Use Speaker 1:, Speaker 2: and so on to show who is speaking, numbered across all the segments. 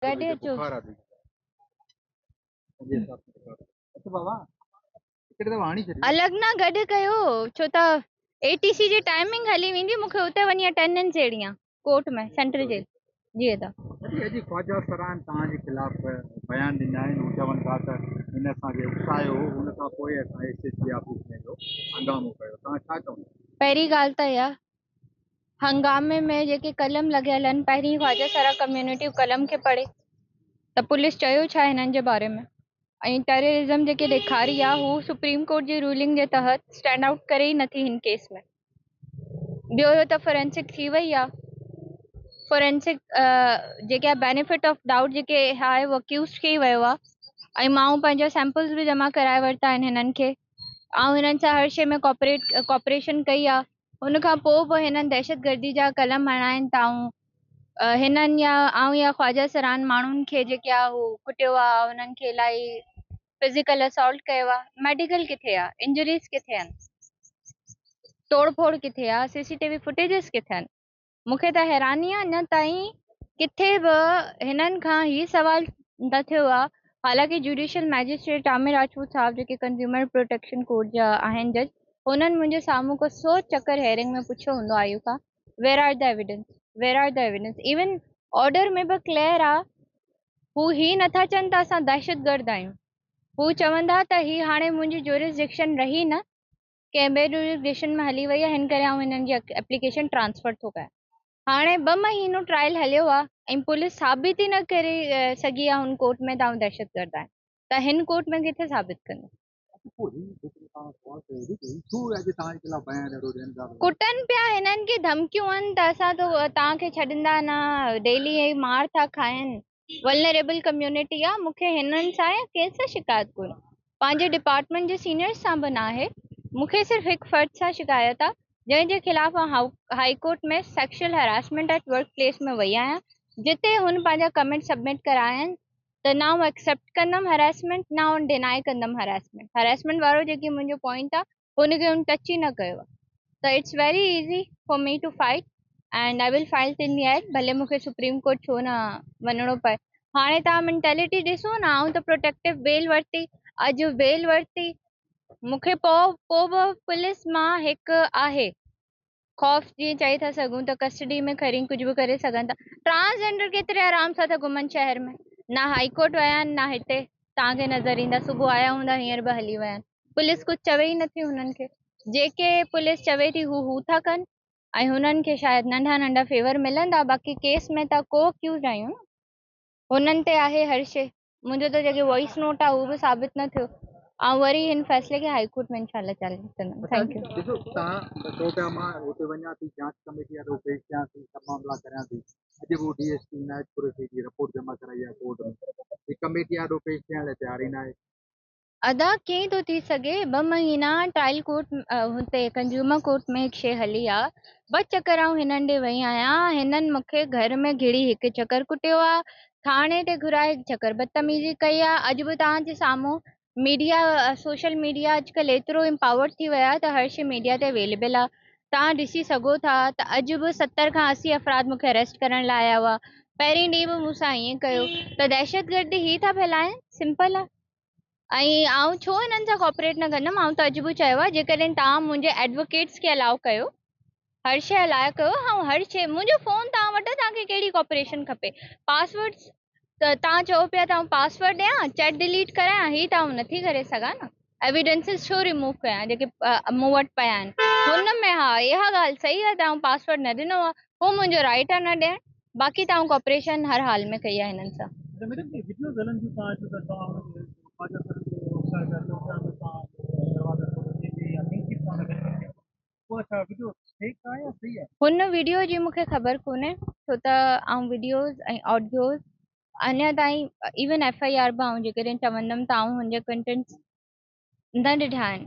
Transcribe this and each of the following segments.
Speaker 1: گڏ اچو. الڳ نه گڏ ڪيو ڇو ته اي ٽي سي جي ٽائمنگ هلي ويندي مونکي اتي وڃي اٽينڊنس ڏيڻي آ ڪورٽ ۾ سينٽرل جيل جي ادا.
Speaker 2: اڄ خواجه سران توهان جي خلاف بيان ڏنا آهن هو چون ٿا ته هن اسان کي اڪسايو هو ان کان پوء اسان ايس ايس پي آفيس ۾ اهو هنگامو ڪيو توهان ڇا چوندا.
Speaker 1: پهرين ڳالهه ته اها هنگامي ۾ جيڪي قلم لڳيل آهن پهرين خواجه سرا ڪميونٽي قلم کي پڙهي ته پوليس چيو ڇا هنن جي باري ۾ ۽ ٽيررزم جيڪي ڏيکاري آ هو سپريم ڪورٽ جي رولنگ جي تحت اسٽينڊ آئوٽ ڪري ئي نٿي هن ڪيس ۾ ٻيو اهو ته فورينسڪ ٿي وئي آ فورينسڪ جيڪي بينيفٽ آف ڊائوٽ جيڪي آهي اهو اڪيوزڊ کي ئي ويو آ ۽ مان پنهنجا سيمپلز به جمع ڪرائي ورتا آهن هنن کي آئون هنن سان هر شيء ۾ ڪوپريٽ ڪوپريشن ڪئي آ ان کان پوء به هنن دهشتگردي جا قلم هڻيا آهن ته آئون هنن يا آئون يا خواجه سران ماڻهن کي جيڪي آهي هو ڪٽيو آهي انهن کي الاهي فزيڪل اسالٽ ڪيو آهي ميڊيڪل ڪٿي آهي انجريز ڪٿي آهن ٽوڙ ڦوڙ ڪٿي آهي سي سي ٽي وي فوٽيجز ڪٿي آهن مون کي ته حيراني آ اڃا تائين ڪٿي به هنن کان هي سوال نه ٿيو آ حالانڪه جوڊيشل مئجسٽريٽ عامر راجپوت صاحب جيڪي ڪنزيومر پروٽيڪشن ڪورٽ جا آهن جج انهن منهنجي سامهون ڪو سو چڪر هيئرنگ ۾ پڇيو هوندو آيو کان where are the evidence where are the evidence even order ۾ به ڪليئر آ هو هي نٿا چون ته اسان دهشتگرد آهيون هو چوندا ته هي هاڻي منهنجي جورسڊڪشن رهي نه ڪنهن ٻئي جورسڊڪشن ۾ هلي وئي آهي هن ڪري آئون هنن جي ايپليڪيشن ٽرانسفر ٿو ڪيان. هاڻي ٻه مهينو ٽرائل هليو آهي ۽ پوليس ثابت ئي نه ڪري سگهي آهي هن ڪورٽ ۾ ته آئون دهشتگرد آهيان ته هن ڪورٽ ۾ ڪٿي ثابت ڪندو. ڪٽن پيا هنن کي ڌمڪيون آهن ته اسان توهان کي ڇڏيندا نه ڊيلي هي مار ٿا کائن. ولنريبل ڪميونٽي آ مون کي هنن سان يا ڪنهن سان شڪايت ڪونهي پنهنجي ڊپارٽمينٽ جي سينئرس سان به ناهي مون کي صرف هڪ فرد سان شڪايت آ جنهن جي خلاف آئون high court ۾ sexual harassment at work place ۾ وئي آهيان جتي هن پنهنجا ڪمينٽ سبمٽ ڪرايا آهن ته نه آئون ايڪسيپٽ ڪندم هراسمينٽ نه آئون ڊينائي ڪندم هراسمينٽ هراسمينٽ وارو جيڪي منهنجو پوائنٽ آ هن کي هن ٽچ ئي نه ڪيو آهي ته it's very easy for me to fight and I will fight in the end ڀلي مون کي سپريم ڪورٽ ڇو نه وڃڻو پئي هاڻي توهان مينٽيلٽي ڏسو نه آئون ته پروٽيڪٽو بيل ورتي اڄ بيل ورتي مون کي پوء پوء به پوليس مان هڪ آهي خوف جيئن چئي ٿا سگهون ته ڪسٽڊي ۾ کڻي ڪجهه به ڪري سگهن ٿا ٽرانس جينڊر ڪيتري آرام سان ٿا گهمن شهر ۾ نه هائي ڪورٽ ويا آهن نه هتي توهان کي نظر ايندا صبح آيا هوندا هينئر به هلي ويا آهن پوليس ڪجهه چوي ئي نٿي هنن کي جيڪي پوليس چوي ٿي هو هو ٿا ڪن ۽ هنن کي شايد ننڍا ننڍا فيور ملندا باقي ڪيس ۾ ته ڪو اڪيوزڊ آهيون نه هنن تي آهي هر شيء. منهنجو ته جيڪي وائس نوٽ آهي اهو به ثابت نه ٿيو. آئون وري هن فيصلي کي هائي ڪورٽ ۾ انشاء الله چئلينج ڪندم. Thank you.
Speaker 2: ڏسو توهان چئو پيا مان اتي وڃان ٿي جاچ ڪميٽي آڏو پيش ٿيان ٿي سڀ معاملا ڪريان ٿي اڄ به ڊي ايس پي عنايت قريشي جي رپورٽ جمع ڪرائي آهي ڪورٽ ۾ هي ڪميٽي آڏو پيش ٿيڻ لاء تيار ئي ناهي.
Speaker 1: ادا ڪيئن ٿو ٿي سگهي ٻه مهينا ٽرائل ڪورٽ هتي ڪنزيومر ڪورٽ ۾ هڪ شي هلي آ ٻه چڪر آئون هنن ڏي وئي آهيان هنن مونکي گهر ۾ گهڙي هڪ چڪر ڪٽيو آ ٿاڻي تي گهرائي هڪ چڪر بدتميزي ڪئي آ اڄ به توهان جي سامهون ميڊيا سوشل ميڊيا اڄڪلهه ايترو امپاورڊ ٿي ويو آ ته هر شي ميڊيا تي اويليبل آ توهان ڏسي سگهو ٿا ته اڄ به 70 کان 80 افراد مونکي اريسٽ ڪرڻ لاء آيا هئا پهرين ڏينهن به مون سان ائين ڪيو ته دهشتگردي هي ٿا ڦهلائن سمپل آ ۽ آئون ڇو هنن سان ڪوآپريٽ نه ڪندم آئون ته اڄ به چيو آهي جيڪڏهن توهان منهنجي ايڊووڪيٽس کي الاء ڪيو هر شيء الاء ڪيو آئون هر شيء منهنجو فون توهان وٽ آهي توهان کي ڪهڙي ڪوآپريشن کپي پاسورڊ ته توهان چئو پيا ته آئون پاسورڊ ڏيان چيٽ ڊليٽ ڪرايان هي ته آئون نٿي ڪري سگهان نه ايويڊنسز ڇو ريموو ڪيان جيڪي مون وٽ پيا آهن هن ۾ ها اها ڳالهه صحيح آهي ته آئون پاسورڊ نه ڏنو آهي هو منهنجو رائٽ آهي نه ڏيڻ باقي ته آئون ڪوپريشن هر حال ۾ ڪئي آهي هنن سان. هن وڊيو جي مونکي خبر ڪونهي ڇو ته آئون وڊيوز ۽ آڊيوز اڃا تائين ايون ايف I R به آئون جيڪڏهن چوندم ته آئون هن جا ڪنٽينٽس نه ڏٺا آهن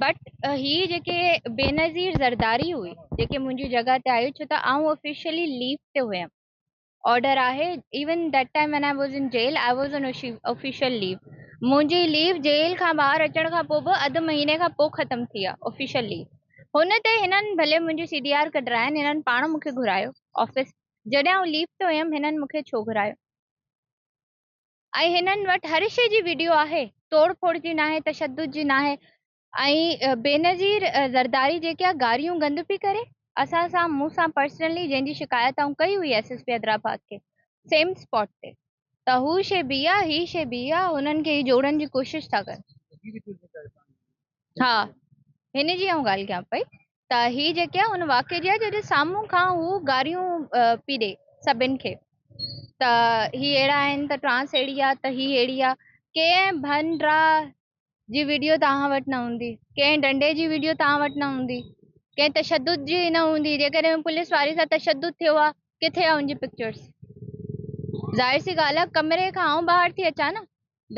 Speaker 1: بٽ هي جيڪي بينظير زرداري هئي جيڪي منهنجي جڳهه تي آئي ڇو ته آئون آفيشلي ليو تي هيم آرڊر آهي even that time when I was in jail I was on official leave منهنجي ليو جيل کان ٻاهر اچڻ کان پوء به اڌ مهيني کان پوء ختم ٿي آهي آفيشل ليو هن تي هنن ڀلي منهنجي سي ڊي آر ڪڍرايا آهن هنن پاڻ مونکي گهرايو آفيس جڏهن آئون ليو تي هيم هنن مونکي ڇو گهرايو. ۽ هنن وٽ هر شيء جي وڊيو آهي، توڙ ڦوڙ جي ناهي، تشدد جي ناهي. ۽ بينظير زرداري جيڪي آ گاريون گند پي ڪري اسان سان، مون سان پرسنلي، جنهن جي شڪايت آئون ڪئي هئي ايس ايس پي حيدرآباد کي سيم اسپاٽ تي، ته هو شي به آ، هي شي به آ، هنن کي هي جوڙڻ جي ڪوشش ٿا ڪن. ها هن جي آئون ڳالهه ڪيان پئي ته هي جيڪي آ هن واقعي جي آ جڏهن سامهون کان هو گاريون پي ڏي سڀن کي ته هي اهڙا آهن، ته ٽرانس اهڙي آ، ته هي اهڙي آ. ڪنهن ڀن ڊرا جي وڊيو توهان وٽ نه هوندي، ڪنهن ڏنڊي جي وڊيو توهان وٽ نه هوندي، ڪنهن تشدد جي نه هوندي. جيڪڏهن پوليس واري سان تشدد ٿيو آ، ڪٿي آ ان جي پڪچرز؟ ظاهر سي ڳالهه آ، ڪمري کان آئون ٻاهر ٿي اچان نه،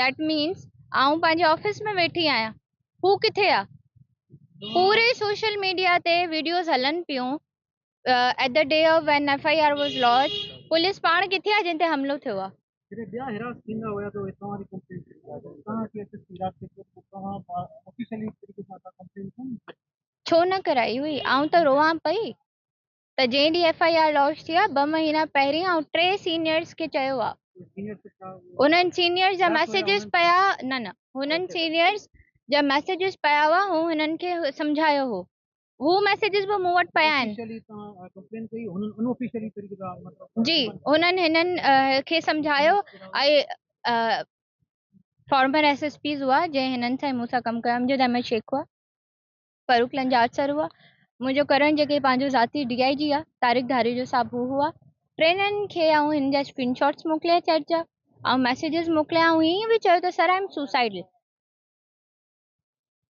Speaker 1: that means آئون پنهنجي آفيس ۾ ويٺي آهيان، هو ڪٿي آ؟ پوري سوشل ميڊيا تي وڊيوز هلن پيون at the day of when F I R was launch, police پاڻ ڪٿي آ جنهن تي حملو ٿيو آ؟
Speaker 3: جڏهن ٻيا هراس ٿيندا هيا ته اهي توهان جي ڪمپلين ٿيندي آهي، جڏهن توهان کي ايس ايس پي هراس ٿئي ٿو ته توهان آفيشلي طريقي سان ڪمپلين ڪونه
Speaker 1: ڇو نه ڪرائي هئي؟ آئون ته روئان پئي ته جنهن ڏينهن ايف I R launch ٿي آ، 2 مهينا پهرين آئون 3 سينيئرز کي چيو آ. انهن سينيئرز جا ميسيجز پيا، نه نه، هنن سينيئرز جا ميسيجز پيا هئا، هو هنن کي سمجهايو هو، هو ميسيجز به مون وٽ پيا آهن. جي هنن هنن کي سمجهايو ۽ فارمر ايس ايس پيز هئا جنهن هنن سان مون سان ڪم ڪيو، امجد احمد شيخ هئا، فاروق لنجار سر هئا، منهنجو ڪرنٽ جيڪي پنهنجو ذاتي ڊي I جي آ طارق ڌاريجو صاحب هو هئا. ٽنهن کي آئون هن جا اسڪرين شاٽس موڪليا، چيٽ جا ۽ ميسيجز موڪليا. آئون ائين به چيو ته سر I am suicidal.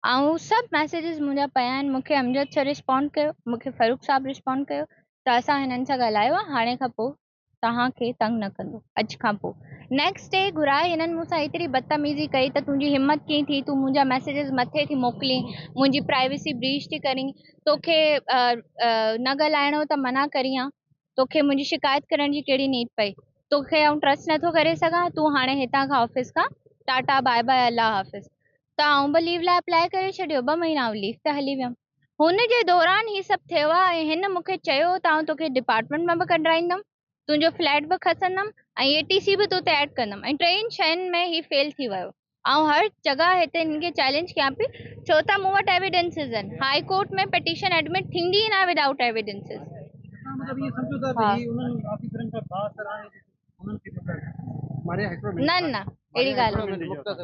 Speaker 1: آئون سڀ ميسيجز منهنجا پيا آهن. مون کي امجد سر رسپانڊ ڪيو، مون کي فاروق صاحب رسپانڊ ڪيو ته اسان هنن سان ڳالهايو آهي، هاڻي کان پوءِ توهان کي تنگ نه ڪندو. اڄ کان پوءِ نيڪسٽ ڊي گهرائي هنن مون سان ايتري بدتميزي ڪئي ته تنهنجي همت ڪيئن ٿي، تون منهنجا ميسيجز مٿي ٿي موڪلين، منهنجي پرائيويسي بريچ ٿي ڪرين، توکي نه ڳالهائڻو ته منع ڪرين، توکي منهنجي شڪايت ڪرڻ جي ڪهڙي نيڊ پئي، توکي آئون ٽرسٽ نٿو ڪري سگهان، تون هاڻي هتان کان آفيس کان ٽاٽا باءِ باءِ الله حافظ. ته آئون به ليو لاءِ اپلائي ڪري ڇڏيو، 2 مهينا آئون ليو تي هلي ويم. هن جي دوران هي سڀ ٿيو آهي ۽ هن مون کي چيو ته آئون توکي ڊپارٽمينٽ مان به ڪڍرائيندم، تنهنجو فليٽ به کسندم ۽ اي ٽي سي به تو تي ايڊ ڪندم، ۽ ٽن شين ۾ هي فيل ٿي ويو. آئون هر جڳهه هتي هن کي چئلينج ڪيان پئي، ڇو ته مون وٽ ايويڊنسز آهن. هاءِ ڪورٽ ۾ پٽيشن ايڊمٽ ٿيندي ئي نه ودائوٽ ايويڊنسز. نه نه اهڙي ڳالهه نه.